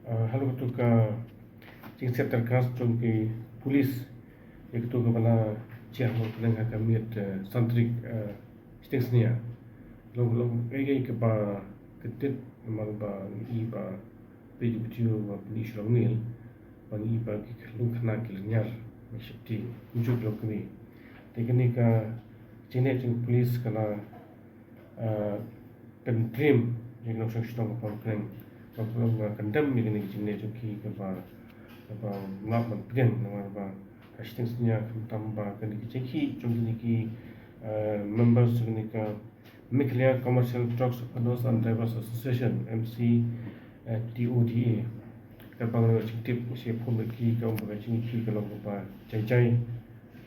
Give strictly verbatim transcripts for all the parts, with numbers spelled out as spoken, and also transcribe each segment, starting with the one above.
Halor katu ka jingsiat tear gas jong ki pulit ïa katu kaba la jia ha Mawryngkneng ha ka miet san tarik shiteng snia. Long long ei ei kaba kyntien namar ba ngi i ba peit video ba pyni sha long nil ba ngi i ba ki khyllung khynnah ki lynñiar ba sheptieng kumjuh ki long kmie. Te kane ka jingneh jong ki pulit ka la pyntreikam ïa ki nongshong shnong ka Mawryngkneng. Ka Mawryngkneng ka condemn ïa kane ka jingneh jong ki kaba kaba mlak ban pdiang namar ba ha shiteng snia khamtam ba kane ka jingkhih jong kine ki members jong kane ka Meghalaya Commercial Truck Owners and Drivers Association, M C T O D A, kaba ngi la jingtip shi phone ki ka ong ba ka jingkhih ka long kaba jai jai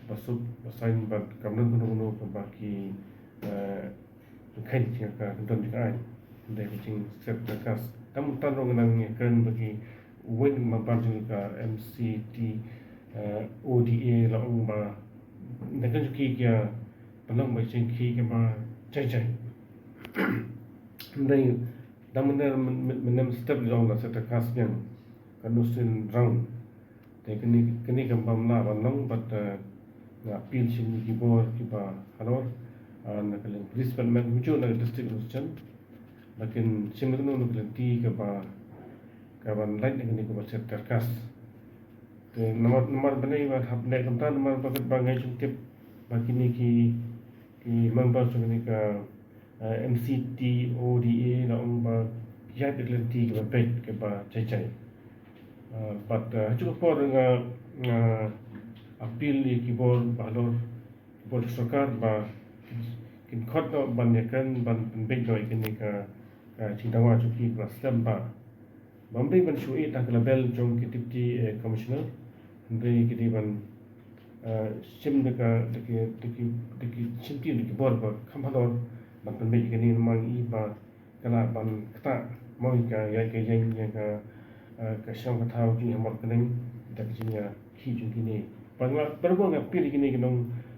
ba suk ba sain ba kam don kano kano kaba ki khein ïa ka kyndon jingaiñ. Dei ka jingsiat tear gas. Tam tam ruh ngi nang ïakren ba ki weng ba ban jong ka M C T O D A la ong ba dei ka jong ki ïa pynlong ba jingkhih kaba jai jai. Dei dang mynne mynne mynstep la ong la siat tear gas biang ka nusin round. Te kane kane kam bam lah ban long bad nga appeal sha kine ki bor kiba halor na ka liang police department kumjuh na ka district administration ba kin shim kano kano ka lynti kaba kaban lait na kane kaba siat tear gas. Te namar namar ba ngi ba hap leh kumta namar ba katba ngi jingtip ba kine ki ki members jong kane ka M C T O D A la ong ba ïa ka lynti kaba beit kaba jai jai. Bad ha kajuh ka por nga nga appeal ïa ki bor ba halor ki bor sorkar ba kin khot noh ban ïakren ban pynbeit noh ïa kane ka jingdawa jong ki ba slem ba bym dei ban shu ïeh tang ka label jong ki deputy commissioner. Hynrei ki dei ban shim da ka da ki da ki da ki shim ki da ki bor ba kham halor ban pynbeit ïa kane namar ngi i ba ka lah ban ktah mo ïa ka ïaid ka ïeng ïa ka ka shnong ka thaw jong ngi ha Mawryngkneng da ka jingïakhih jong kine. Ba nga pyrshang nga appeal ïa kine ki nong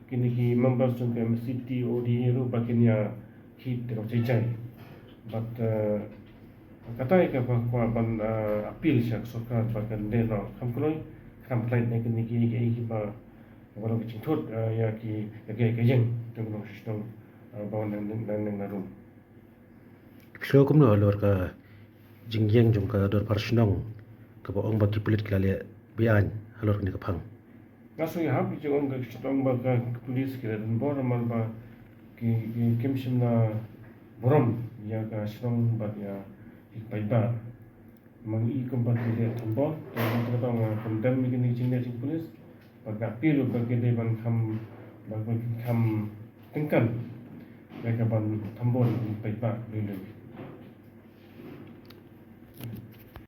kine ki members jong ka M C T O D A ruh ba kin ïa khih te ka jai jai. Bad kata ïa kaba kwah ban appeal sha ka sorkar ba kan dei noh kham kloi kham pynlait na kine ki kiei kiba ba long ka jingthut ïa ki ïa ki ïa ka ïeng jong ka nongshong shnong ba wan nang nang na rum. Shuh kumno halor ka jingïeng jong ka dorbar shnong kaba ong ba ki pulit ki la leh beaiñ halor kane ka phang. Nga sngew ïahap ïa ka jingong ka shnong ba ka police ki la don bor namar ba ki ki kim shym la burom ïa ka shnong bad ïa ki paidbah. Ma ngi i kumba ki leh thombor te nga kata nga condemn ïa kine ki jingleh jong police. Bad nga appeal ba ki dei ban kham ba ki kham tyngkan ïa ka ban thombor ïa ki paidbah lui lui.